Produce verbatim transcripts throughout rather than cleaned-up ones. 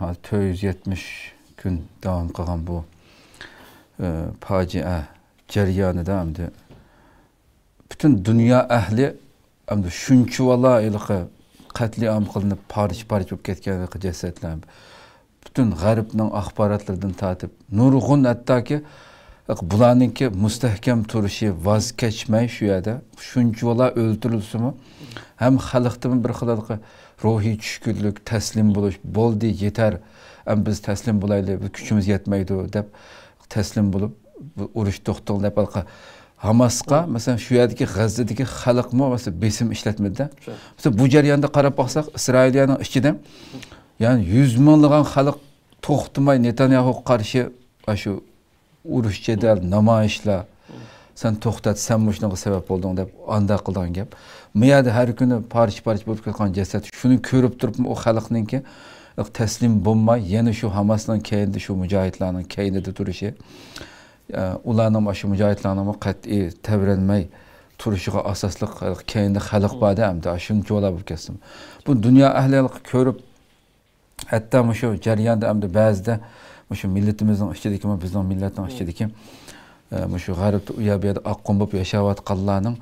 ھازىر تۆت يۈز يەتمىش كۈن داۋام قىلغان بۇ، ئە، پاجىئە جەريانىدا ئەمدى پۈتۈن دۇنيا ئەھلى ئەمدى شۇنچىۋالا ھېلىقى قەتلىئام قىلىنىپ، پارچە-پارچە بولۇپ كەتكەن ھېلىقى جەسەتلەر، پۈتۈن غەربنىڭ ئاخباراتلىرىدىن تارتىپ، نۇرغۇن ھەتتاكى بۇلارنىڭكى مۇستەھكەم تۇرۇشى، ۋاز كەچمەي شۇ يەردە شۇنچىۋالا ئۆلتۈرۈلسىمۇ، ھەم خەلقتىمۇ بىر خىل ھېلىقى روھىي چۈشكۈنلۈك، تەسلىم بولۇش، بولدى، يېتەر، ئەمدى بىز تەسلىم بولايلى، بىز كۈچىمىز يەتمەيدۇ دەپ تەسلىم بولۇپ، بۇ ئۇرۇش توختىتىڭ دەپ ھالقا ھاماسقا، مەسىلەن، شۇ يەردىكى غەززىدىكى خەلقمۇ، مەسىلەن، بېسىم ئىشلەتمىدى-دە. شۇ. مەسىلەن، بۇ جەرياندا قاراپ باقساق، ئىسرائىلىيەنىڭ ئىچىدە، يەنى يۈز مىڭلىغان خەلق توختىماي نېتانياھۇغا قارشى ئاشۇ ئۇرۇش، جېدەل، نامايىشلار، سەن توختات، سەن مۇشۇنىڭغا سەۋەب بولدۇڭ دەپ ئانداق قىلىدىغان گەپ. ما يەردە ھەر كۈنى پارچە-پارچە بولۇپ كەتكەن جەسەت، شۇنى كۆرۈپ تۇرۇپمۇ ئۇ خەلقنىڭكى تەسلىم بولماي، يەنە شۇ ھاماسنىڭ كەينىدە، شۇ مۇجاھىدلارنىڭ كەينىدە تۇرۇشى، ئە، ئۇلارنىڭ، شۇ مۇجاھىدلارنىڭمۇ قەتئىي تەۋرەنمەي تۇرۇشىغا ئاساسلىق كەينىدە خەلق بار-دە، ئەمدى شۇنچىۋالا بولۇپ كەتسىمۇ. بۇ دۇنيا ئەھلى كۆرۈپ، ھەتتا مۇشۇ جەرياندا ئەمدى بەزىدە مۇشۇ مىللىتىمىزنىڭ ئىچىدىكىمۇ، بىزنىڭ مىللەتنىڭ ئىچىدىكى، ئە، مۇشۇ غەربتە ئۇ يەر بۇ يەردە ئاققۇن بولۇپ ياشاۋاتقانلارنىڭ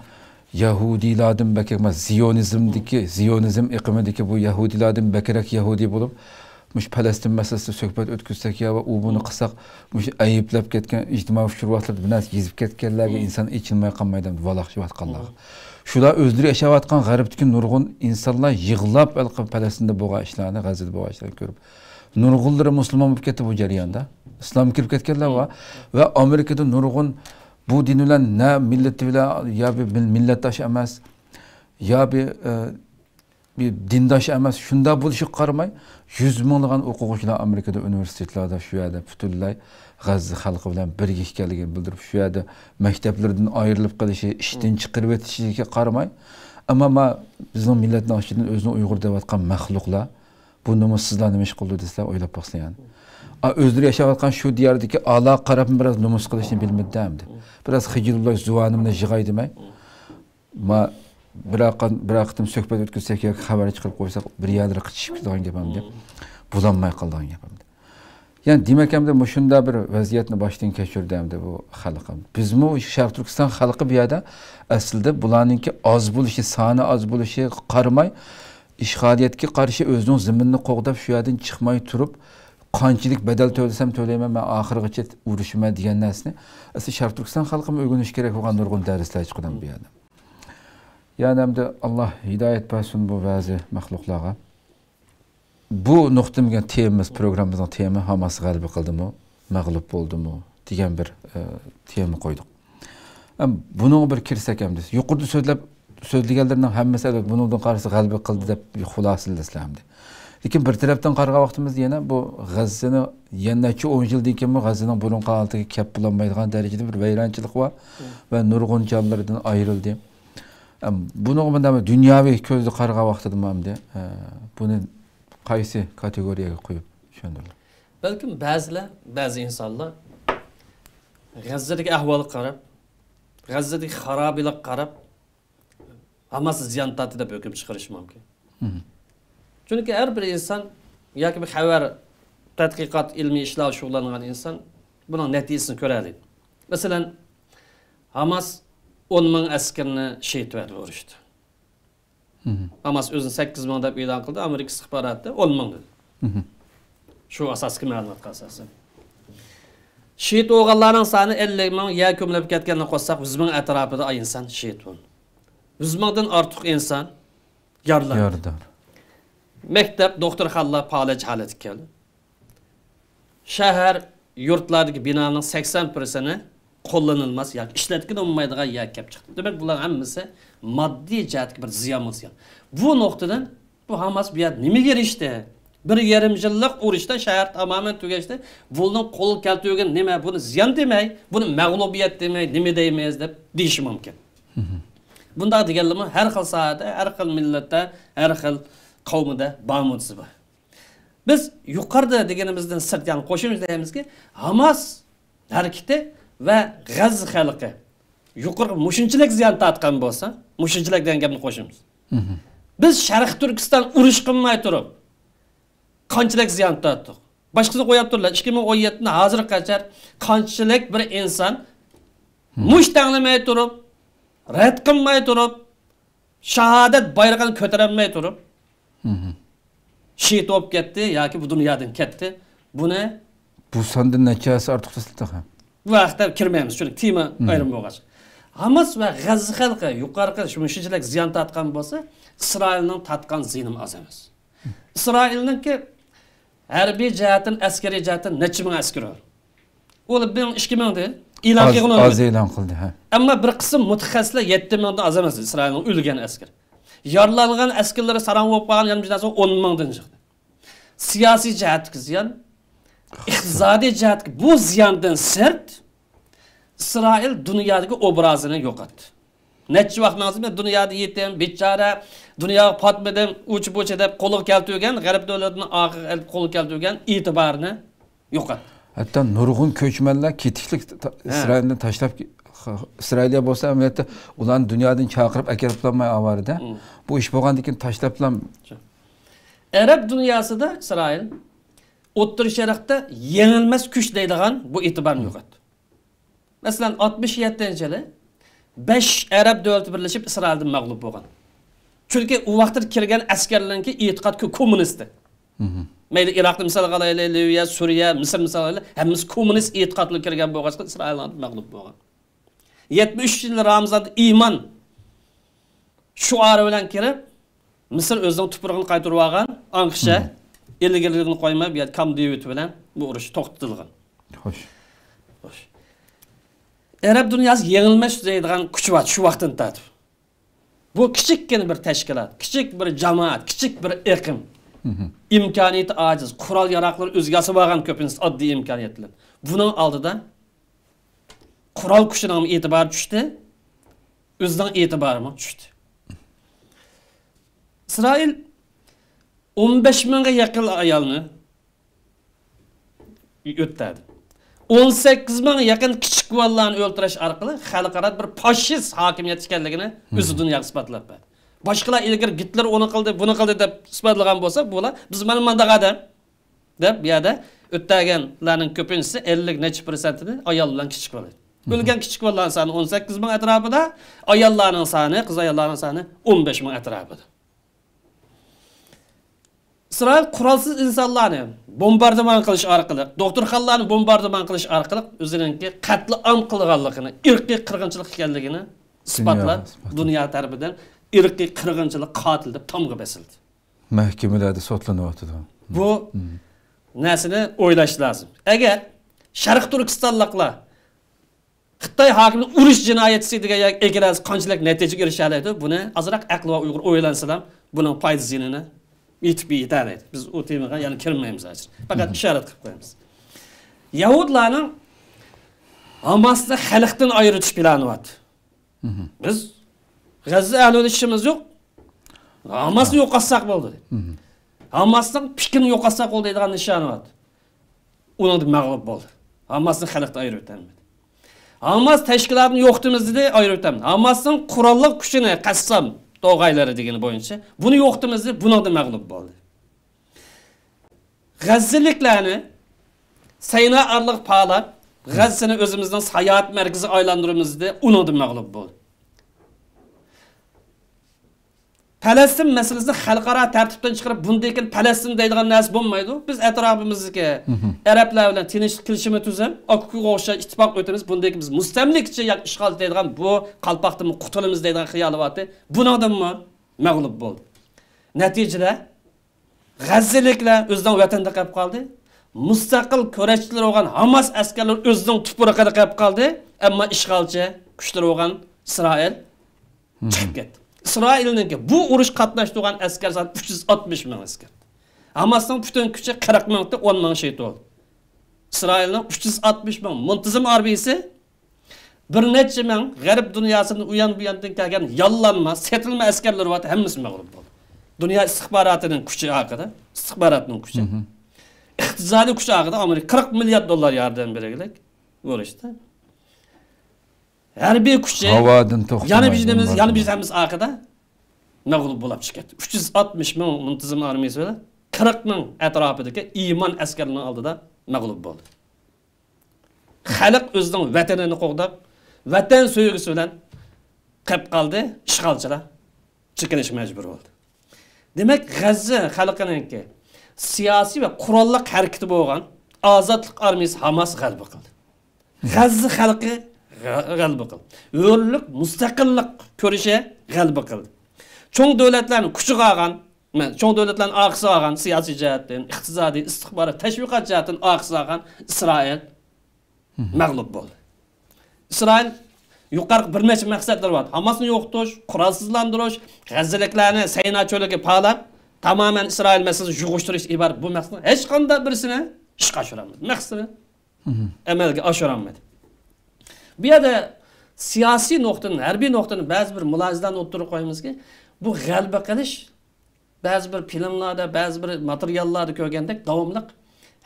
يەھۇدىيلاردىن بەكرەك، مانا، زىيونىزمدىكى، زىيونىزم ئېقىمىدىكى بۇ يەھۇدىيلاردىن بەكرەك يەھۇدىي بولۇپ، مۇشۇ پەلەستىن مەسىلىسىدە سۆھبەت ئۆتكۈزسەك يا ۋە ئۇ بۇنى قىلساق، مۇشۇ ئەيىبلەپ كەتكەن ئىجتىمائىي ئۇچۇر ۋاسىتىلىرىدە بىر نەرسە يېزىپ كەتكەنلەرگە ئىنسان ئېچىنماي قالمايدۇ، ۋالاقلىشىۋاتقانلارغا. شۇلار ئۆزلىرى ياشاۋاتقان غەربتىكى نۇرغۇن ئىنسانلار يىغلاپ ھېلىقى پەلەستىندە بولغان ئىشلارنى، غەززىدە بولغان ئىشلارنى كۆرۈپ، نۇرغۇنلىرى مۇسۇلمان بولۇپ كەتتى بۇ جەرياندا. ئىسلامغا كىرىپ كەتكەنلەر بار. ۋە ئامېرىكىدا نۇرغۇن بۇ دىن بىلەن نە مىللىتى بىلەن يا بىر مىل-، مىللەتداش ئەمەس، يا بىر، ئە، بىر دىنداش ئەمەس، شۇنداق بولۇشىغا قارىماي، يۈز مىڭلىغان ئوقۇغۇچىلار ئامېرىكىدا ئۇنىۋېرسىتېتلاردا شۇ يەردە پۈتۈنلەي غەززە خەلقى بىلەن بىرگە ئىكەنلىكىنى بىلدۈرۈپ، شۇ يەردە مەكتەپلىرىدىن ئايرىلىپ قېلىشى، ئىشتىن چىقىرىۋېتىشىگە قارىماي، ئەمما ما بىزنىڭ مىللەتنىڭ ئىچىدىن ئۆزىنى ئۇيغۇر دەۋاتقان مەخلۇقلار، بۇ نومۇسسىزلار نېمە ئىش قىلىدۇ دېسىلەر، ئويلاپ باقسا يەنى. ئا، ئۆزلىرى ياشاۋاتقان شۇ دىياردىكى ئالا قاراپمۇ بىراز نومۇس قىلىشنى بىلمىدى ئەمدى. بىراز خىجىل بولۇش، زۇۋانىمنى يىغاي دېمەي. ما بىر قان-، بىر قېتىم سۆھبەت ئۆتكۈزسەك ياكى خەۋەر چىقىرىپ قويساق، بىر يەرلىرى قىچىشىپ كېتىدىغان گەپ ئەمدى. بولالماي قالىدىغان گەپ ئەمدى. يەنى دېمەك ئەمدى مۇشۇنداق بىر ۋەزىيەتنى باشتىن كەچۈردى ئەمدى بۇ خەلق. بىزمۇ شەرقىي تۈركىستان خەلقى بۇ يەردە ئەسلىدە بۇلارنىڭكى ئاز بولۇشى، سانى ئاز بولۇشىغا قارىماي، ئىشغالىيەتكە قارشى ئۆزىنىڭ زېمىنىنى قوغداپ، شۇ يەردىن چىقماي تۇرۇپ، قانچىلىك بەدەل تۆلىسەم تۆلەيمەن، مەن ئاخىرغىچە ئۇرۇشىمەن دېگەن نەرسىنى ئەسلى شەرقىي تۈركىستان خەلقىمۇ ئۆگىنىشى كېرەك بولغان نۇرغۇن دەرسلەر چىقىدۇ بۇ يەردىن. يەنى ئەمدى ئاللا ھىدايەت بەرسۇن بۇ بەزى مەخلۇقلارغا. بۇ نۇقتىمىزغا تېمىمىز، پروگراممىمىزنىڭ تېما ھاماس غەلىبە قىلدىمۇ، مەغلۇپ بولدىمۇ دېگەن بىر، ئە، تېما قويدۇق. ئەم، بۇنىڭغا بىر كىرسەك ئەمدى. يۇقىرىدا سۆزلەپ، سۆزلىگەنلەرنىڭ ھەممىسى، ئەلۋەتتە، بۇنىڭدىن قارىسا غەلىبە قىلدى دەپ خۇلاسىلىسىلەر ئەمدى. لېكىن بىر تەرەپتىن قارىغان ۋاقتىمىزدا يەنە بۇ غەززىنى يەنە نەچچە ئون يىلدىن كېيىنمۇ غەززىنىڭ بۇرۇنقى ھالىتىگە كەپ بولالمايدىغان دەرىجىدە بىر ۋەيرانچىلىق بار ۋە نۇرغۇن جانلىرىدىن ئايرىلدى. ئەم، بۇنىڭغا مۇنداق دۇنياۋى كۆزدە قارىغان ۋاقتىدىمۇ ئەمدى، ئە، بۇنى قايسى كاتېگورىيەگە قويۇپ چۈشەندۈرىدۇ؟ بەلكىم بەزىلەر، بەزى ئىنسانلار غەززىدىكى ئەھۋالغا قاراپ، غەززىدىكى خارابىلىككە قاراپ، ھاماس زىيان تارتتى دەپ ھۆكۈم چىقىرىشى مۇمكىن. مم. چۈنكى ھەر بىر ئىنسان ياكى بىر خەۋەر، تەتقىقات، ئىلمىي ئىشلار شۇغۇللانغان ئىنسان بۇنىڭ نەتىجىسىنى كۆرەلەيدۇ. مەسىلەن، ھاماس ئون مىڭ ئەسكىرىنى شېھىت بەردى بۇ ئۇرۇشتا. مم. ھاماس ئۆزىنى سەككىز مىڭ دەپ ئېلان قىلدى، ئامېرىكا ئىستىخباراتى ئون مىڭ دېدى. مم. شۇ ئاساسلىق مەلۇماتقا ئاساسەن. شېھىت بولغانلارنىڭ سانى ئەللىك مىڭ، يەر كۆمۈلۈپ كەتكەننى قوشساق، يۈز مىڭ ئەتراپىدا ئىنسان شېھىت بولدى. يۈز مىڭدىن ئارتۇق ئىنسان يارىلاندى. يارىدار. مەكتەپ، دوختۇرخانىلار پالەچ ھالەتكە كەلدى. شەھەر، يۇرتلاردىكى بىنانىڭ سەكسەن پىرسەنتى قوللىنىلماس ياكى ئىشلەتكىلى بولمايدىغان يەرگە كەپ چىقتى. دېمەك، بۇلار ھەممىسى ماددىي جەھەتتىكى بىر زىيانمۇ زىيان. بۇ نۇقتىدىن بۇ ھاماس بۇ يەردە نېمىگە ئېرىشتى؟ بىر يېرىم يىللىق ئۇرۇشتا شەھەر تامامەن تۈگەشتى. بۇنىڭ قولغا كەلتۈرگەن نېمە؟ بۇنى زىيان دېمەي، بۇنى مەغلۇبىيەت دېمەي، نېمە دەيمىز دەپ دېيىشى مۇمكىن. مم. بۇنداق دېگەنلىرىمۇ ھەر خىل ساھەدە، ھەر خىل مىللەتتە، ھەر خىل قەۋمدە بارمۇ دېسە بار. بىز يۇقىرىدا دېگىنىمىزدىن سىرت، يەنى قوشۇمچە دەيمىزكى، ھاماس ھەرىكىتى ۋە غەززە خەلقى يۇقىرىقى مۇشۇنچىلىك زىيان تارتقان بولسا، مۇشۇنچىلىك دېگەن گەپنى قوشىمىز. مم. بىز شەرقىي تۈركىستان ئۇرۇش قىلماي تۇرۇپ، قانچىلىك زىيان تارتتۇق. باشقىسىنى قويۇپ تۇرلا، ئىككى مىڭ ئون يەتتىدىن ھازىرغا قەدەر قانچىلىك بىر ئىنسان مۇشت تەڭلىمەي تۇرۇپ، رەت قىلماي تۇرۇپ، شاھادەت بايرىقىنى كۆتۈرەلمەي تۇرۇپ، شېھىت بولۇپ كەتتى ياكى بۇ دۇنيادىن كەتتى. بۇنى بۇ ساندىن نەچچە ھەسسە ئارتۇق تېخى. بۇ ھەقتە كىرمەيمىز، چۈنكى تېما ئايرىم بولغاچ. ھاماس ۋە غەززە خەلقى يۇقىرىقى شۇنچىلىك زىيان تارتقان بولسا، ئىسرائىلنىڭ تارتقان زىيىنىمۇ ئاز ئەمەس. ئىسرائىلنىڭكى ھەربىي جەھەتتىن، ئەسكىرىي جەھەتتىن نەچچە مىڭ ئەسكىرى بار. ئۇ بىر مىڭ، ئىككى مىڭ دېدى. ئېلان ئاز، قىلغىنى ئاز ئېلان قىلدى، ھە. ئەمما بىر قىسىم مۇتەخەسسىسلەر يەتتە مىڭدىن ئاز ئەمەس، ئىسرائىلنىڭ ئۆلگەن ئەسكىرى. يارىلانغان ئەسكىرلىرى ساراڭ بولۇپ قالغان يەنە بىر نەرسە ئون مىڭدىن چىقتى. سىياسىي جەھەتتىكى زىيان، ئىقتىسادىي جەھەتتىكى بۇ زىياندىن سىرت، ئىسرائىل دۇنيادىكى ئوبرازىنى يوقاتتى. نەچچە ۋاق مەڭزىمەن دۇنيادا يېتىم، بىچارە، دۇنياغا پاتمىدىم، ئۇچ بۇچ دەپ قولغا كەلتۈرگەن، غەرب دۆلىتىنىڭ ئارقىغا ئېلىپ قولغا كەلتۈرگەن ئېتىبارىنى يوقاتتى. ھەتتا نۇرغۇن كۆچمەنلەر كېتىشلىك تا-، ھە. ئىسرائىلنى تاشلاپ، ئىسرائىلىيە بولسا ئەمەلىيەتتە ئۇلارنى دۇنيادىن چاقىرىپ ئەكىرىپ بولماي ئاۋارىدە. مم. بۇ ئىش بولغاندىن كېيىن تاشلاپلا. ئەرەب دۇنياسىدا ئىسرائىل ئوتتۇرا شەرقتە يېڭىلمەس كۈچ دەيدىغان بۇ ئېتىبارنى يوقاتتى. مەسىلەن، ئاتمىش يەتتىنچى يىلى بەش ئەرەب دۆلىتى بىرلىشىپ ئىسرائىلدىن مەغلۇپ بولغان. چۈنكى ئۇ ۋاقىتتا كىرگەن ئەسكەرلەرنىڭكى ئېتىقادى كۆ-، كوممۇنىستى. مەيلى ئىراقنى مىسالغا ئالايلى، لىۋىيە، سۈرىيە، مىسىر مىسالغا ئالايلى، ھەممىسى كوممۇنىست ئېتىقادلىق كىرگەن بولغاچقا ئىسرائىل مەغلۇپ بولغان. يەتمىش ئۈچىنچى يىلى رامىزاندا ئىمان شوئارى بىلەن كىرىپ، مىسىر ئۆزىنىڭ تۇپرىقىنى قايتۇرۇۋالغان، ئاڭقىچە ئىلگىرىلىكىنى قويماي، بۇ يەردە كامپ دېۋىد بىلەن بۇ ئۇرۇش توختىتىلغان. خوش. خوش. ئەرەب دۇنياسى يېڭىلمەس دەيدىغان كۈچ بار شۇ ۋاقىتتىن تارتىپ. بۇ كىچىككىنە بىر تەشكىلات، كىچىك بىر جامائەت، كىچىك بىر ئېقىم. ئىمكانىيىتى ئاجىز، قورال ياراقلىرى ئۆزى ياسىۋالغان كۆپىنچىسى ئاددىي ئىمكانىيەت بىلەن. بۇنىڭ ئالدىدا قورال كۈچىنىڭ ئېتىبارى چۈشتى، ئۆزىنىڭ ئېتىبارىمۇ چۈشتى. ئىسرائىل ئون بەش مىڭغا يېقىن ئايالنى ئۆلتۈردى. ئون سەككىز مىڭ يېقىن كىچىك بالىلارنى ئۆلتۈرۈش ئارقىلىق خەلقئارادا بىر فاشىست ھاكىمىيەت ئىكەنلىكىنى ئۆزى دۇنياغا ئىسپاتلاپ بەردى. باشقىلار ئىلگىرى گىتلېر ئۇنى قىلدى، بۇنى قىلدى دەپ ئىسپاتلىغان بولسا، بۇلار بىز مانا مانداق ئادەم دەپ، بۇ يەردە ئۆلتۈرگەنلەرنىڭ كۆپىنچىسى، ئەللىك نەچچە پىرسەنتىنى ئايال بىلەن كىچىك بالا. ئۆلگەن كىچىك بالىلارنىڭ سانى ئون سەككىز مىڭ ئەتراپىدا، ئاياللارنىڭ سانى، قىز ئاياللارنىڭ سانى ئون بەش مىڭ ئەتراپىدا. ئىسرائىل قورالسىز ئىنسانلارنى بومباردىمان قىلىش ئارقىلىق، دوختۇرخانىلارنى بومباردىمان قىلىش ئارقىلىق ئۆزىنىڭكى قەتلىئام قىلغانلىقىنى، ئىرقىي قىرغىنچىلىق ئىكەنلىكىنى ئىسپاتلاپ، دۇنيا تەرىپىدىن ئىرقىي قىرغىنچىلىق، قاتىل دەپ تامغا بېسىلدى. مەھكىمىلەردە سوتلىنىۋاتىدۇ. بۇ نەرسىنى ئويلاش لازىم. ئەگەر شەرقىي تۈركىستانلىقلار خىتاي ھاكىمىنى ئۇرۇش جىنايەتچىسى دېگەن يەرگە ئەكىرەلسە قانچىلىك نەتىجىگە ئېرىشەلەيدۇ، بۇنى ئازراق ئەقلى بار ئۇيغۇر ئويلانسىلا، بۇنىڭ پايدا زىيىنىنى يېتىپ يېتەلەيدۇ. بىز ئۇ تېمىغا يەنە كىرمەيمىز ھازىر. پەقەت ئىشارەت قىلىپ قويىمىز. يەھۇدلارنىڭ ھاماسنى خەلقتىن ئايرىتىش پىلانى بار. بىز غەززە ئەھلىدە ئىشىمىز يوق. ھاماسنى يوقاتساق بولدى. ھاماسنىڭ پىكرىنى يوقاتساق بولدى دەيدىغان نىشانى بار. ئۇنىڭدا مەغلۇپ بولدى. ھاماسنى خەلقتىن ئايرىۋېتەلمىدى. ھاماس تەشكىلاتىنى يوقىتىمىز دېدى، ئايرىۋېتەلمىدى. ھاماسنىڭ قوراللىق كۈچىنى قەسسام توغايلىرى دېگىنى بويىچە بۇنى يوقىتىمىز دېدى، بۇنىڭدا مەغلۇپ بولدى. غەززىلىكلەرنى سەينا ئارىلىق پالاپ، غەززىنى ئۆزىمىزنىڭ ساياھەت مەركىزىگە ئايلاندۇرىمىز دېدى، ئۇنىڭدا مەغلۇپ بولدى. پەلەستىن مەسىلىسىنى خەلقئارا تەرتىپتىن چىقىرىپ، بۇندىن كېيىن پەلەستىن دەيدىغان نەرسە بولمايدۇ. بىز ئەتراپىمىزدىكى ئەرەبلەر بىلەن تىنچلىق كېلىشىمى تۈزۈپ، ئاكىكىغا ئوخشاش ئىتتىپاق ئۆتىمىز. بۇندىن كېيىن بىز مۇستەملىكىچى ياكى ئىشغالچى دەيدىغان بۇ قالپاقتىنمۇ قۇتۇلىمىز دەيدىغان خىيالى بارتى. بۇنىڭدىنمۇ مەغلۇپ بولدى. نەتىجىدە غەززىلىكلەر ئۆزىنىڭ ۋەتىنىدە قېلىپ قالدى. مۇستەقىل كۈرەشچىلەر بولغان ھاماس ئەسكەرلىرى ئۆزىنىڭ تۇپرىقىدا قېلىپ قالدى. ئەمما ئىشغالچى كۈچلىرى بولغان ئىسرائىل چىقىپ كەتتى. ئىسرائىلنىڭكى بۇ ئۇرۇش قاتناشتۇرغان ئەسكەر سانى ئۈچ يۈز ئاتمىش مىڭ ئەسكەر. ھاماسنىڭ پۈتۈن كۈچى قىرىق مىڭ، ئون مىڭ شېھىت بولدى. ئىسرائىلنىڭ ئۈچ يۈز ئاتمىش مىڭ مۇنتىزىم ئارمىيىسى، بىر نەچچە مىڭ غەرب دۇنياسىدىن ئۇيان بۇ ياندىن كەلگەن ياللانما، سېتىلما ئەسكەرلىرى بار، ھەممىسى مەغلۇپ بولدى. دۇنيا ئىستىخباراتىنىڭ كۈچى ھەققىدە، ئىستىخباراتنىڭ كۈچى. ئىقتىسادىي كۈچى ھەققىدە ئامېرىكا قىرىق مىليارد دوللار ياردەم بېرەرلىك بولۇشتا. ھەربىي كۈچى، ھاۋادىن توختىماي يەنە بىر نېمىز، بومباردىمان. يەنە بىر ھەممىسى ئارقىدا مەغلۇپ بولاپ چىقىپ كەتتى. ئۈچ يۈز ئاتمىش مىڭ مۇنتىزىم ئارمىيىسى بىلەن قىرىق مىڭ ئەتراپىدىكى ئىمان ئەسكەرلىرىنىڭ ئالدىدا مەغلۇپ بولدى. خەلق ئۆزىنىڭ ۋەتىنىنى قوغداپ، ۋەتەن سۆيگۈسى بىلەن قېپ قالدى، ئىشغالچىلار چېكىنىشكە مەجبۇر بولدى. دېمەك، غەززە خەلقىنىڭكى سىياسىي ۋە قوراللىق ھەرىكىتى بولغان ئازادلىق ئارمىيىسى ھاماس غەلىبە قىلدى. غەززە خەلقى غە-، غەلىبە قىلدى. ھۆرلۈك، مۇستەقىللىق كۈرىشى غەلىبە قىلدى. چوڭ دۆلەتلەرنى كۇچىغا ئالغان، مە-، چوڭ دۆلەتلەرنى ئارقىسىغا ئالغان، سىياسىي جەھەتتىن، ئىقتىسادىي، ئىستىخبارات، تەشۋىقات جەھەتتىن ئارقىسىغا ئالغان ئىسرائىل مەغلۇپ بولدى. ئىسرائىل يۇقىرىقى بىر نەچچە مەقسەتلىرى بار. ھاماسنى يوقىتىش، قورالسىزلاندۇرۇش، غەززىلىكلەرنى سەينا چۆلىگە پالاپ، تامامەن ئىسرائىل مەسىلىسىنى يىغىشتۇرۇشتىن ئىبارەت بۇ مەقسەتنىڭ ھېچقانداق بىرسىنى ئىشقا ئاشۇرالمىدى. مەقسىتىنى ئەمەلگە ئاشۇرالمىدى. بۇ يەردە سىياسىي نۇقتىدىن، ھەربىي نۇقتىدىن بەزى بىر مۇلاھىزىلەرنى ئوتتۇرىغا قويىمىزكى، بۇ غەلىبە قىلىش بەزى بىر فىلىملاردا، بەزى بىر ماتېرىياللاردا كۆرگەندەك داۋاملىق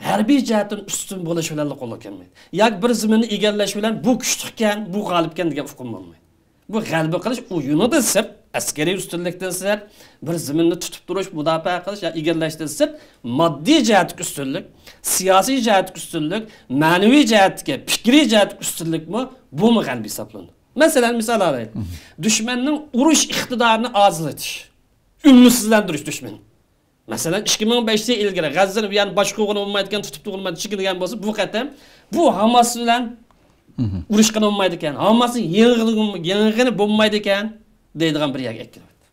ھەربىي جەھەتتىن ئۈستۈن بولۇش بىلەنلا قولغا كەلمەيدۇ. ياكى بىر زېمىننى ئىگىلەش بىلەن بۇ كۈچلۈككەن، بۇ غالىبكەن دېگەن ئۇقۇم بولمايدۇ. بۇ غەلىبە قىلىش ئويۇنىدىن سىرت، ئەسكىرىي ئۈستۈنلۈكتىن سىرت، بىر زېمىننى تۇتۇپ تۇرۇش، مۇداپىئە قىلىش يا ئىگىلەشتىن سىرت، ماددىي جەھەتتىكى ئۈستۈنلۈك، سىياسىي جەھەتتىكى ئۈستۈنلۈك، مەنىۋى جەھەتتىكى، پىكرىي جەھەتتىكى ئۈستۈنلۈكمۇ، بۇمۇ غەلىبە ھېسابلىنىدۇ. مەسىلەن، مىسال ئالايلى. دۈشمەننىڭ ئۇرۇش ئىقتىدارىنى ئازلىتىش، ئۈمىدسىزلەندۈرۈش دۈشمەن. مەسىلەن، ئىككى مىڭ بەش يىل ئىلگىرى غەززىنى بۇ يەرنى باشقۇرغىلى بولمايدىكەن، تۇتۇپ تۇرغىلى بولمايدۇ، چېكىنگەن بولسا، بۇ قېتىم بۇ ھاماس بىلەن ئۇرۇشقىلى بولمايدىكەن، ھاماسنى يېڭىغىلى، يېڭىغىلى بولمايدىكەن دەيدىغان بىر يەرگە ئەكىلىۋەتتى.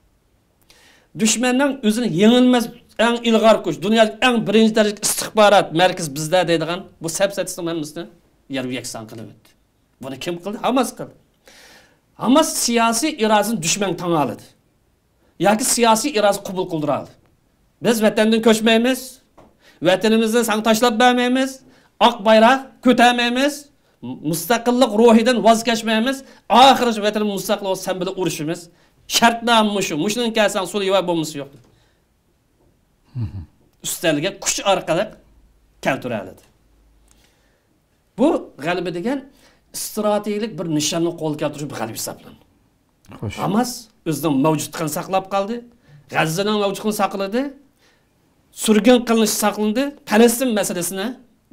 دۈشمەننىڭ ئۆزىنى يېڭىلمەس، ئەڭ ئىلغار كۈچ، دۇنيادىكى ئەڭ بىرىنچى دەرىجىلىك ئىستىخبارات مەركىزى بىزدە دەيدىغان بۇ سەپسەتىسىنىڭ ھەممىسىنى يەرمۇ يەكسان قىلىۋەتتى. بۇنى كىم قىلدى؟ ھاماس قىلدى. ھاماس سىياسىي ئىرادىسىنى دۈشمەنگە تاڭالىدى. ياكى سىياسىي ئىرادىسى قوبۇل قىلدۇرالدى. بىز ۋەتەندىن كۆچمەيمىز، ۋەتىنىمىزنى ساڭا تاشلاپ بەرمەيمىز، ئاق بايراق كۆتەرمەيمىز، مۇستەقىللىق روھىدىن ۋاز كەچمەيمىز، ئاخىرىچە ۋەتىنىمىز مۇستەقىل بولسا سەن بىلەن ئۇرۇشىمىز. شەرتنامە مۇشۇ، مۇشۇنىڭ كەلسەڭ سۇليىۋا بولمىسا يوق. ئۈستەلگە كۈچ ئارقىلىق كەلتۈرەلىدى. بۇ غەلىبە دېگەن ئىستراتېگىيەلىك بىر نىشاننى قولغا كەلتۈرۈش بىر غەلىبە ھېسابلىنىدۇ. خوش. ھاماس ئۆزىنىڭ مەۋجۇتلۇقىنى ساقلاپ قالدى. غەززىنىڭ مەۋجۇتلۇقىنى ساقلىدى. سۈرگۈن قىلىنىش ساقلىنىدى. پەلەستىن مەسىلىسىنى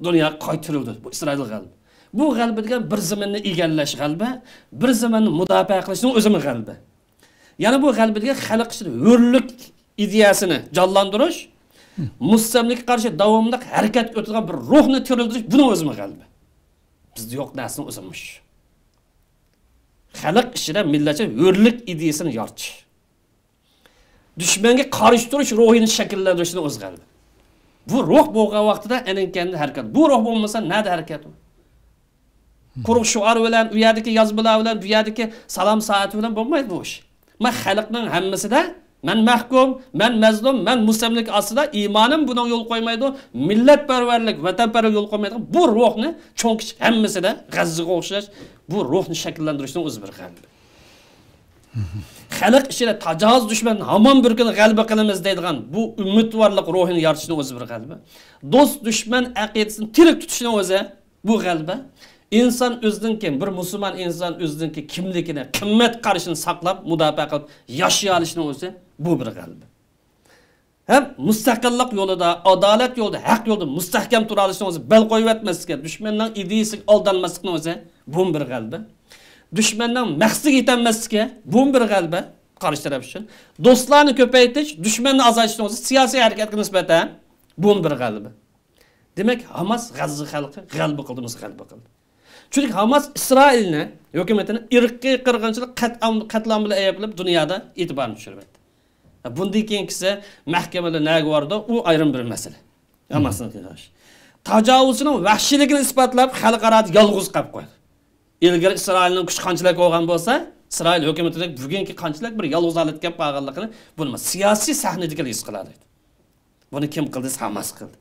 دۇنياغا قايتۇرۇلدى. بۇ ئىسرائىل غەلىبە. بۇ غەلىبە دېگەن بىر زېمىننى ئىگىلەش غەلىبە، بىر زېمىننى مۇداپىئە قىلىشنىڭ ئۆزىمۇ غەلىبە. يەنە بۇ غەلىبە دېگەن خەلق ئىچىدە ھۆرلۈك ئىدىيەسىنى جانلاندۇرۇش، مۇستەملىكىگە قارشى داۋاملىق ھەرىكەتكە ئۆتىدىغان بىر روھنى تىرىلدۈرۈش، بۇنىڭ ئۆزىمۇ غەلىبە. بىزدە يوق نەرسىنىڭ ئۆزى مۇشۇ. خەلق ئىچىدە مىللەتچە ھۆرلۈك ئىدىيەسىنى يارىتىش. دۈشمەنگە قارشى تۇرۇش روھىنى شەكىللەندۈرۈشنىڭ ئۆزى غەلىبە. بۇ روھ بولغان ۋاقتىدا ئەنە كەندىدە ھەرىكەت. بۇ روھ بولمىسا نەدە ھەرىكەت؟ قۇرۇق شوئار بىلەن، ئۇ يەردىكى يازمىلار بىلەن، بۇ يەردىكى سالام سائىتى بىلەن بولمايدۇ بۇ ئىش. مەن خەلقنىڭ ھەممىسىدە مەن مەھكۇم، مەن مەزلۇم، مەن مۇستەملىكە ئاستىدا، ئىمانىم بۇنىڭغا يول قويمايدۇ، مىللەتپەرۋەرلىك، ۋەتەنپەرۋەرلىك يول قويمايدىغان بۇ روھنى چوڭ كىچىك ھەممىسىدە غەززىگە ئوخشاش بۇ روھنى شەكىللەندۈرۈشنىڭ ئۆزى بىر غەلىبە. خەلق ئىچىدە تاجاۋۇز دۈشمەندىن ھامان بىر كۈنى غەلىبە قىلىمىز دەيدىغان بۇ ئۈمىدۋارلىق روھىنى يارىتىشنىڭ ئۆزى بىر غەلىبە. دوست دۈشمەن ئەقىدىسىنى تىرىك تۇتۇشنىڭ ئۆزى بۇ غەلىبە. ئىنسان ئۆزىنىڭكى، بىر مۇسۇلمان ئىنسان ئۆزىنىڭكى كىملىكىنى، قىممەت قارىشىنى ساقلاپ، مۇداپىئە قىلىپ ياشىيالىشىنىڭ ئۆزى بۇ بىر غەلىبە. ھەم مۇستەقىللىق يولىدا، ئادالەت يولىدا، ھەق يولدا مۇستەھكەم تۇرالىشنىڭ ئۆزى، بەل قويۇۋەتمەسلىكى، دۈشمەننىڭ ئىدىيىسىگە ئالدانماسلىقنىڭ ئۆزى بۇمۇ بىر غەلىبە. دۈشمەننىڭ مەقسىتىگە يېتەلمەسلىكى بۇمۇ بىر غەلىبە. قارشى تەرەپ ئۈچۈن دوستلارنى كۆپەيتىش، دۈشمەننى ئازايتىشنىڭ ئۆزى سىياسىي ھەرىكەتكە نىسبەتەن بۇمۇ بىر غەلىبە. دېمەك، ھاماس غەززە خەلقى غەلىبە قىلدى، مۇشۇ غەلىبە قىلدى. چۈنكى ھاماس ئىسرائىلنى، ھۆكۈمىتىنى ئىرقىي قىرغىنچىلىق، قەتئام-، قەتلىئام بىلەن ئەيىبلەپ، دۇنيادا ئېتىبارنى چۈشۈرۈۋەتتى. بۇندىن كېيىنكىسى مەھكىمىلەر نەگە بارىدۇ، ئۇ ئايرىم بىر مەسىلە. ھاماسنىڭ قىلغان ئىشى. تاجاۋۇزچىنىڭ ۋەھشىيلىكىنى ئىسپاتلاپ، خەلقئارادا يالغۇز قېلىپ قويدى. ئىلگىرى ئىسرائىلنىڭ كۈچى قانچىلىك بولغان بولسا، ئىسرائىل ھۆكۈمىتىدەك بۈگۈنكى قانچىلىك بىر يالغۇز ھالەتكە كېلىپ قالغانلىقىنى بۇنى سىياسىي سەھنىدىكىلا ھېس قىلالايدۇ. بۇنى كىم قىلدى؟ ھاماس قىلدى.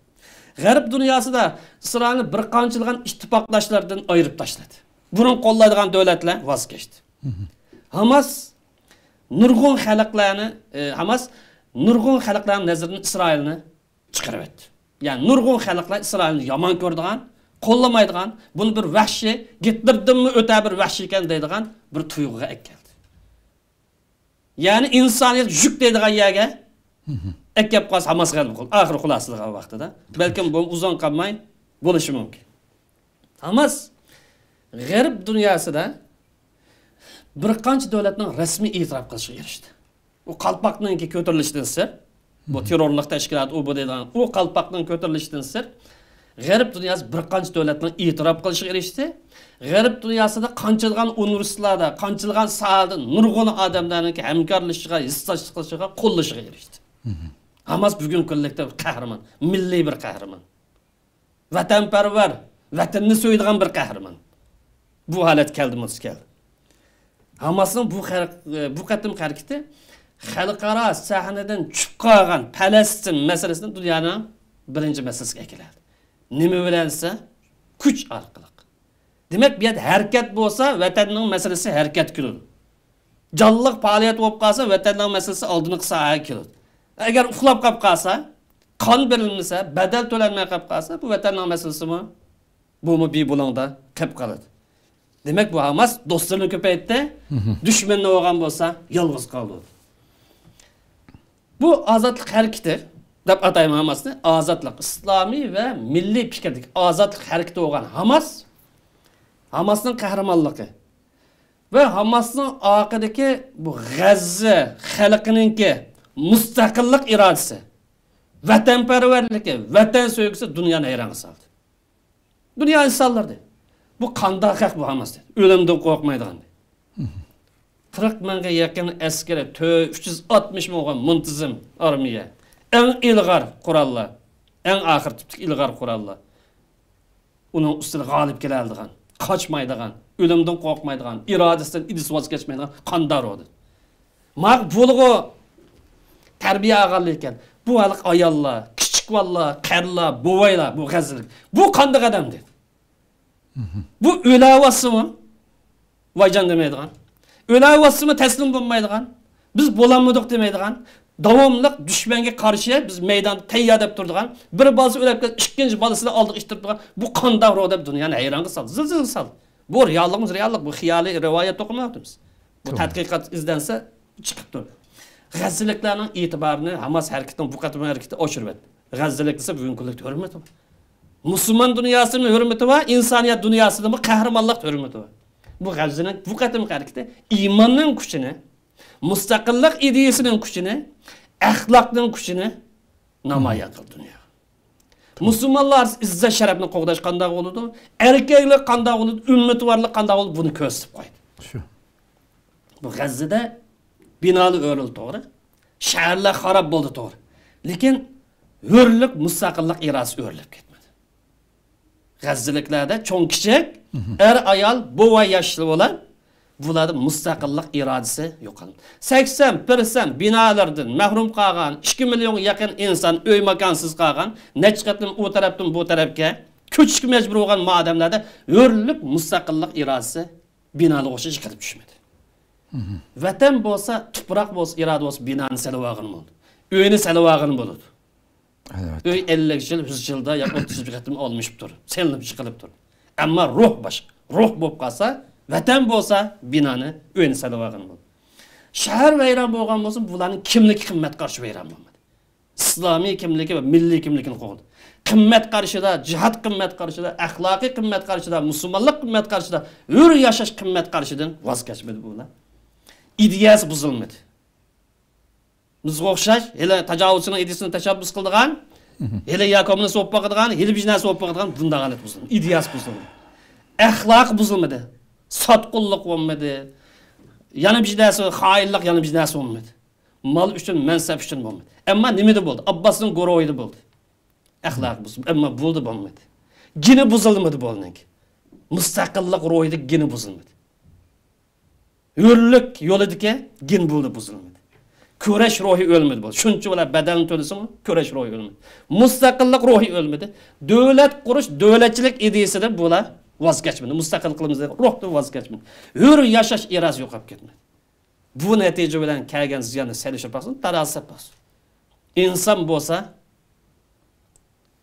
غەرب دۇنياسىدا ئىسرائىلنى بىر قانچىلىغان ئىتتىپاقداشلاردىن ئايرىپ تاشلىدى. بۇرۇن قوللايدىغان دۆلەتلەر ۋاز كەچتى. ھاماس نۇرغۇن خەلقلەرنى، ئى، ھاماس نۇرغۇن خەلقلەرنىڭ نەزىرىدىن ئىسرائىلنى چىقىرىۋەتتى. يەنى نۇرغۇن خەلقلەر ئىسرائىلنى يامان كۆرىدىغان، قوللىمايدىغان، بۇنى بىر ۋەھشىي، گىتلېردىنمۇ ئۆتە بىر ۋەھشىي ئىكەن دەيدىغان بىر تۇيغۇغا ئەكەلدى. يەنى ئىنسانىيەت يۈك دەيدىغان يەرگە ئەكەپ قالسا ھاماس غەلىبە قىلدى. ئاخىرى خۇلاسىلىغان ۋاقتىدا. بەلكىم بۇ ئۇزۇن قالماي بولۇشى مۇمكىن. ھاماس غەرب دۇنياسىدا بىر قانچە دۆلەتنىڭ رەسمىي ئېتىراپ قىلىشىغا ئېرىشتى. ئۇ قالپاقنىڭكى كۆتۈرۈلۈشىدىن سىرت، بۇ تېررورلۇق تەشكىلاتى، ئۇ بۇ دەيدىغان، ئۇ قالپاقنىڭ كۆتۈرۈلۈشىدىن سىرت، غەرب دۇنياسى بىر قانچە دۆلەتنىڭ ئېتىراپ قىلىشىغا ئېرىشتى. غەرب دۇنياسىدا قانچىلىغان ئۇنىۋېرسىتېتلاردا، قانچىلىغان ساھەدە نۇرغۇن ئادەملەرنىڭكى ھەمكارلىشىشىغا، ھېسداشلىق قىلىشىغا، قوللىشىغا ئېرىشتى. ھاماس بۈگۈنكى كۈنلۈكتە بىر قەھرىمان، مىللىي بىر قەھرىمان. ۋەتەنپەرۋەر، ۋەتەننى سۆيىدىغان بىر قەھرىمان. بۇ ھالەتكە كەلدى، مۇتۇس كەلدى. ھاماسنىڭ بۇ خەرق-، بۇ قېتىمقى ھەرىكىتى خەلقئارا سەھنىدىن چۈشۈپ قالغان پەلەستىن مەسىلىسىنى دۇنيانىڭ بىرىنچى مەسىلىسىگە ئەكېلەلدى. نېمە بىلەن دېسە، كۈچ ئارقىلىق. دېمەك، بۇ يەردە ھەرىكەت بولسا، ۋەتەننىڭ مەسىلىسى ھەرىكەتكە كېلىدۇ. جانلىق پائالىيەت بولۇپ قالسا، ۋەتەننىڭ مەسىلىسى ئالدىنقى ساھەگە كېلىدۇ. ئەگەر ئۇخلاپ قاپ قالسا، قان بېرىلمىسە، بەدەل تۆلەنمەي قاپ قالسا، بۇ ۋەتەننىڭ مەسىلىسىمۇ، بۇمۇ بىبۇلۇڭدا قېلىپ قالىدۇ. دېمەك، بۇ ھاماس دوستلىرىنى كۆپەيتتى، دۈشمىنىنى ئالغان بولسا، يالغۇز قالدى. بۇ ئازادلىق ھەرىكىتى دەپ ئاتايمەن ھاماسنى، ئازادلىق، ئىسلامىي ۋە مىللىي پىكىردىكى ئازادلىق ھەرىكىتى بولغان ھاماس، ھاماسنىڭ قەھرىمانلىقى ۋە ھاماسنىڭ ئارقىدىكى بۇ غەززە خەلقىنىڭكى مۇستەقىللىق ئىرادىسى، ۋەتەنپەرۋەرلىكى، ۋەتەن سۆيگۈسى دۇنيانى ھەيرانغا سالدى. دۇنيا ئىنسانلىرى دېدى، بۇ قانداق خەق بۇ ھاماس دېدى. ئۆلۈمدىن قورقمايدىغان دېدى. قىرىق مىڭغا يېقىن ئەسكىرى، تۆ-، ئۈچ يۈز ئاتمىش مىڭ بولغان مۇنتىزىم ئارمىيە، ئەڭ ئىلغار قوراللار، ئەڭ ئاخىر تىپتىكى ئىلغار قوراللار. ئۇنىڭ ئۈستىدە غالىب كېلەلىدىغان، قاچمايدىغان، ئۆلۈمدىن قورقمايدىغان، ئىرادىسىدىن، ئىدىسى ۋاز كەچمەيدىغان قانداق روھدىن. ماق بولغۇ تەربىيە ئالغانلار ئىكەن. بۇ ھېلىقى ئاياللار، كىچىك بالىلار، قېرىلار، بوۋايلار، بۇ غەززىلىك. بۇ قانداق ئادەم دېدى. بۇ ئۆلەۋاتسىمۇ، ۋايجان دېمەيدىغان، ئۆلەۋاتسىمۇ تەسلىم بولمايدىغان، بىز بولالمىدۇق دېمەيدىغان، داۋاملىق دۈشمەنگە قارشى بىز مەيداندا تەييار دەپ تۇرىدىغان، بىر بالىسى ئۆلۈپ كەتسە ئىككىنچى بالىسىنى ئالدىغا ئىتتىرىپ تۇرىدىغان، بۇ قانداق روھ دەپ دۇنيانى ھەيرانغا سالدى، زىلزىلە سالدى. بۇ رېئاللىقمۇ رېئاللىق، بۇ خىيالىي رىۋايەت توقۇمايۋاتىمىز. بۇ توغرا. تەتقىقات ئىزدەنسە چىقىپ تۇر. غەززىلىكلەرنىڭ ئېتىبارىنى ھاماس ھەرىكىتىنىڭ بۇ قېتىمقى ھەرىكىتى ئاشۇرۇۋەتتى. غەززىلىك دېسە بۈگۈنكى كۈنلۈكتە ھۆرمىتى بار. مۇسۇلمان دۇنياسىنىڭ ھۆرمىتى بار، ئىنسانىيەت دۇنياسىنىڭمۇ قەھرىمانلىق ھۆرمىتى بار. بۇ غەززىنىڭ بۇ قېتىمقى ھەرىكىتى ئىماننىڭ كۈچىنى، مۇستەقىللىق ئىدىيەسىنىڭ كۈچىنى، ئەخلاقنىڭ كۈچىنى نامايان قىلدى دۇنياغا. مۇسۇلمانلار ئىززەت شەرەپنى قوغداش قانداق بولىدۇ، ئەركەكلىك قانداق بولىدۇ، ئۈممىتى بارلىق قانداق بولىدۇ، بۇنى كۆرسىتىپ قويدى. شۇ. بۇ غەززىدە بىنالار ئۆرۈلدى، توغرا. شەھەرلەر خاراب بولدى، توغرا. لېكىن ھۆرلۈك، مۇستەقىللىق ئىرادىسى ئۆرۈلۈپ كەتمىدى. غەززىلىكلەردە چوڭ كىچىك، ئەر ئايال، بوۋاي ياشلار بولار، بۇلاردا مۇستەقىللىق ئىرادىسى يوقالدى. سەكسەن پىرسەنت بىنالىرىدىن مەھرۇم قالغان، ئىككى مىليونغا يېقىن ئىنسان ئۆي ماكانسىز قالغان، نەچچە قېتىم ئۇ تەرەپتىن بۇ تەرەپكە كۆچۈشكە مەجبۇر بولغان ما ئادەملەردە ھۆرلۈك، مۇستەقىللىق ئىرادىسى بىنالىغا ئوخشاش يىقىلىپ چۈشمىدى. ۋەتەن بولسا، تۇپراق بولسا، ئىرادە بولسا، بىنانى سېلىۋالغىلى بولىدۇ. ئۆينى سېلىۋالغىلى بولىدۇ. ئەلۋەتتە. ئۆي ئەللىك يىل، يۈز يىلدا يا ئوتتۇز يىل قېتىم ئالمىشىپ تۇر، سېلىنىپ چىقىلىپ تۇر. ئەمما روھ باشقا. روھ بولۇپ قالسا، ۋەتەن بولسا، بىنانى، ئۆينى سېلىۋالغىلى بولىدۇ. شەھەر ۋەيران بولغان بولسا، بۇلارنىڭ كىملىكى قىممەت قارىشى ۋەيران بولمىدى. ئىسلامىي كىملىكى ۋە مىللىي كىملىكىنى قوغدىدى. قىممەت قارىشىدا، جىھاد قىممەت قارىشىدا، ئەخلاقىي قىممەت قارىشىدا، مۇسۇلمانلىق قىممەت قارىشىدا، ھۆر ياشاش قىممەت قارىشىدىن ۋاز كەچمىدى بۇلار. ئىدىيەسى بۇزۇلمىدى. بىزگە ئوخشاش، ھېلى تاجاۋۇزچىنىڭ ئىدىيىسىنى تەشەببۇس قىلىدىغان، ھېلى يا كوممۇنىست بولۇپ باقىدىغان، ھېلى بىر نەرسە بولۇپ باقىدىغان بۇنداق ھالەت بۇزۇلمىدى. ئىدىيەسى بۇزۇلمىدى. ئەخلاقى بۇزۇلمىدى. ساتقۇنلۇق بولمىدى. يەنە بىر نەرسە، خائىنلىق يەنە بىر نەرسە بولمىدى. مال ئۈچۈن، مەنسەپ ئۈچۈن بولمىدى. ئەمما نېمىدە بولدى؟ ئابباسنىڭ گۇرۇھىدا بولدى. ئەخلاقى بۇزۇلدى. ئەمما بۇدا بولمىدى. گېنى بۇزۇلمىدى بۇنىڭكى. مۇستەقىللىق روھىدا گېنى بۇزۇلمىدى. ھۆرلۈك يولىدىكى گېن بۇدا بۇزۇلمىدى. كۈرەش روھى ئۆلمىدى بۇ. شۇنچە بىلەن بەدەلنى تۆلىسىمۇ، كۈرەش روھى ئۆلمىدى. مۇستەقىللىق روھى ئۆلمىدى. دۆلەت قۇرۇش، دۆلەتچىلىك ئىدىيەسىدىن بۇلار ۋاز كەچمىدى. مۇستەقىل قىلىمىز دېگەن روھتىن ۋاز كەچمىدى. ھۆر ياشاش ئىرادىسى يوقاپ كەتمىدى. بۇ نەتىجە بىلەن كەلگەن زىياننى سېلىشتۇرۇپ باقسۇن، تارازا سېلىپ باقسۇن. ئىنسان بولسا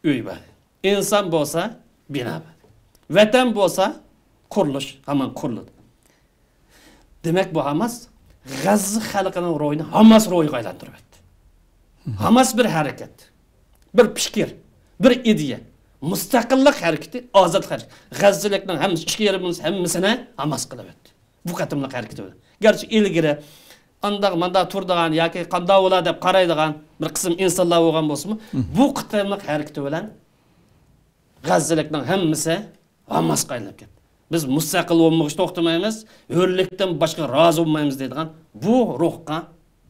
ئۆي بار. ئىنسان بولسا بىنا بار. ۋەتەن بولسا قۇرۇلۇش ھامان قۇرۇلىدۇ. دېمەك، بۇ ھاماس غەززە خەلقىنىڭ روھىنى ھاماس روھىغا ئايلاندۇرۇۋەتتى. ھاماس بىر ھەرىكەت، بىر پىكىر، بىر ئىدىيە، مۇستەقىللىق ھەرىكىتى، ئازادلىق ھەرىكىتى. غەززىلىكنىڭ ھەممىسى، ئىككى يېرىم مىليون ھەممىسىنى ھاماس قىلىۋەتتى. بۇ قېتىملىق ھەرىكىتى بىلەن. گەرچە ئىلگىرى ئانداق مانداق تۇرىدىغان ياكى قانداق بولا دەپ قارايدىغان بىر قىسىم ئىنسانلار بولغان بولسىمۇ، بۇ قېتىملىق ھەرىكىتى بىلەن غەززىلىكنىڭ ھەممىسى ھاماسقا ئايلىنىپ كەتتى. بىز مۇستەقىل بولمىغۇچە توختىمايمىز، ھۆرلۈكتىن باشقا رازى بولمايمىز دەيدىغان بۇ روھقا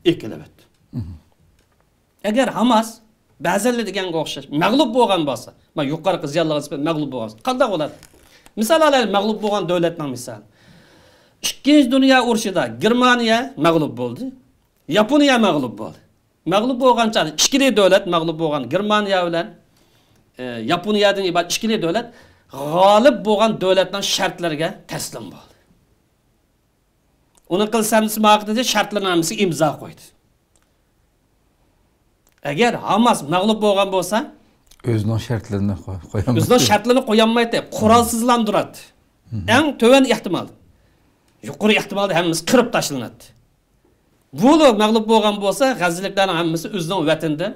ئېكىلىۋەتتى. ئەگەر ھاماس بەزەنلەر دېگەنگە ئوخشاش مەغلۇپ بولغان بولسا، مانا يۇقىرىقى زىيانلارغا نىسبەتەن مەغلۇپ بولغان بولسا، قانداق بولاتتى؟ مىسال ئالايلى، مەغلۇپ بولغان دۆلەتنىڭ مىسالى. ئىككىنچى دۇنيا ئۇرۇشىدا گېرمانىيە مەغلۇپ بولدى، ياپونىيە مەغلۇپ بولدى. مەغلۇپ بولغان چاغدا ئىككىلى دۆلەت مەغلۇپ بولغان، گېرمانىيە بىلەن، ئە، ياپونىيەدىن ئىبارەت ئىككىلى دۆلەت غالىب بولغان دۆلەتنىڭ شەرتلىرىگە تەسلىم بولدى. ئۇنىڭ قىلسامنىسى ماقۇل دېدى، شەرتلىرىنىڭ ھەممىسىگە ئىمزا قويدى. ئەگەر ھاماس مەغلۇپ بولغان بولسا، ئۆزىنىڭ شەرتلىرىنى قوي-، قويالمايتتى. ئۆزىنىڭ شەرتلىرىنى قويالمايتتى، قورالسىزلاندۇراتتى. ئەڭ تۆۋەن ئېھتىمال، يۇقىرى ئېھتىمالدا ھەممىسى قىرىپ تاشلىناتتى. بۇلار مەغلۇپ بولغان بولسا، غەززىلىكلەرنىڭ ھەممىسى ئۆزىنىڭ ۋەتىنىدىن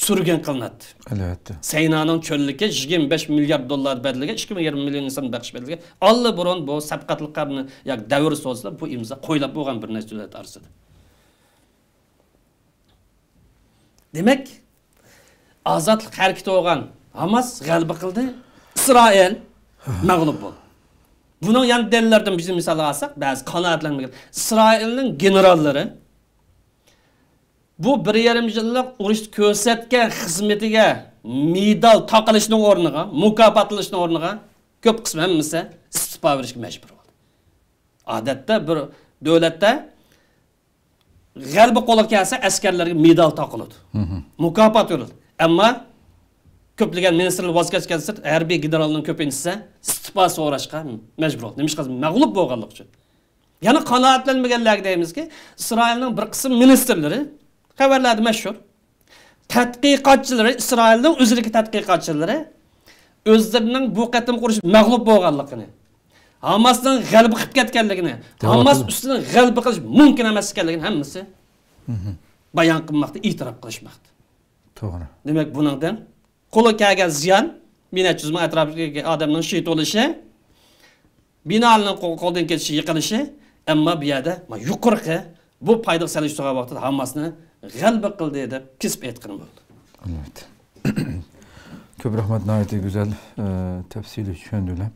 سۈرگۈن قىلىناتتى. ئەلۋەتتە. سەينانىڭ چۆللۈكى يىگىرمە بەش مىليارد دوللار بەدىلىگە ئىككى يېرىم مىليون ئىنسان بېقىش بەدىلىگە ئاللىبۇرۇن بۇ سەپقەتلىك قەرنى ياكى دەۋر سوزۇلۇپ، بۇ ئىمزا قويۇلۇپ بولغان بىر نەچچە دۆلەت ئارىسىدا. دېمەك، ئازادلىق ھەرىكىتى بولغان ھاماس غەلىبە قىلدى، ئىسرائىل مەغلۇپ بولدى. بۇنىڭ يەنە دەلىللىرىدىن بىز مىسال ئالساق، بەزى قانائەتلەنمىگەن ئىسرائىلنىڭ گېنېراللىرى بۇ بىر يېرىم يىللىق ئۇرۇشتا كۆرسەتكەن خىزمىتىگە مېدال تاقىلىشنىڭ ئورنىغا، مۇكاپاتلىنىشنىڭ ئورنىغا كۆپ قىسمى ھەممىسى ئىستېپا بېرىشكە مەجبۇر بولدى. ئادەتتە بىر دۆلەتتە غەلىبە قولغا كەلسە، ئەسكەرلەرگە مېدال تاقىلىدۇ. مۇكاپات بېرىلىدۇ. ئەمما كۆپلىگەن مىنىستىرلار ۋاز كەچكەن سىرت، ھەربىي گېنېرالنىڭ كۆپىنچىسى ئىستېپا سوراشقا مەجبۇر بولدى. نېمىشقا؟ مەغلۇپ بولغانلىقى ئۈچۈن. يەنە قانائەتلەنمىگەنلەرگە دەيمىزكى، ئىسرائىلنىڭ بىر قىسىم مىنىستىرلىرى، خەۋەرلەردە مەشھۇر، تەتقىقاتچىلىرى، ئىسرائىلنىڭ ئۆزىدىكى تەتقىقاتچىلىرى ئۆزلىرىنىڭ بۇ قېتىمقى ئۇرۇش مەغلۇپ بولغانلىقىنى، ھاماسنىڭ غەلىبە قىلىپ كەتكەنلىكىنى، دەۋاتىدۇ. ھاماس ئۈستىدىن غەلىبە قىلىش مۇمكىن ئەمەس ئىكەنلىكىنى ھەممىسى بايان قىلماقتا، ئېتىراپ قىلىشماقتا. توغرا. دېمەك، بۇنىڭدىن قولغا كەلگەن زىيان، بىر نەچچە يۈز مىڭ ئەتراپىدىكى ئادەمنىڭ شېھىت بولۇشى، بىنالارنىڭ قول-، قولدىن كېتىشى، يىقىلىشى، ئەمما بۇ يەردە، ما، يۇقىرىقى بۇ پايدىغا سېلىشتۇرغان ۋاقتىدا ھاماسنى غەلىبە قىلدى دەپ كېسىپ ئېيتقىنى بولىدۇ. ئەلۋەتتە. كۆپ رەھمەت، ناھايىتى گۈزەل، ئە، تەپسىلىي چۈشەندۈرۈلە.